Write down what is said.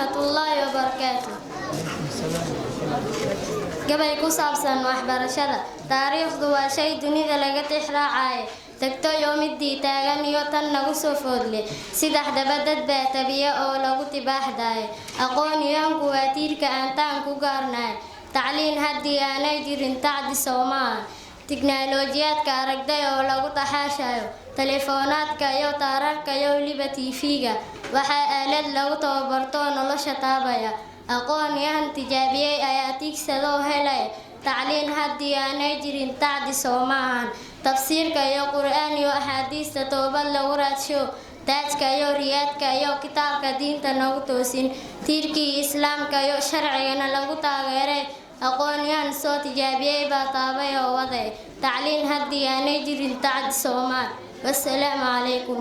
Waraxmat ullaahi wabarakaatu. Gabay ku saabsan waxbarashada. Taariikhdu waa shay dunida laga tixraacayo, tagtoy oo midii taagan iyo tan nagu soo foodle. Sidaxdaba dad baa tabiya oo lagu tibaaxdayo. Aqoon-yahanku waa tiirka aan taan ku gaarnayo. Tacliin haddii aanay jirin, tacdi soomaa. Tiknoolojiyaadka aragday oo lagu taxaashayo, telefoonaadka iyo taararka iyo weliba TV-ga, waxaa aalad lagu tababarto nolosha taabaya. Aqoon-yahan tijaabiyey ayaa tiigsadoo helaya. Tacliin haddii aanay jirin, tacdi soomaahan. Tafsiirka iyo Qur-aan iyo axaadiista toobad lagu raadsho, taajka iyo riyaadka iyo kitaabka diinta nagu toosin, tiirkii Islaamka iyo sharcigana lagu taageeray, aqoon-yahan soo tijaabiyey baa taabay oo waday. Tacliin haddii aanay jirin, tacdi soomaal. Wasalaamu calaykum.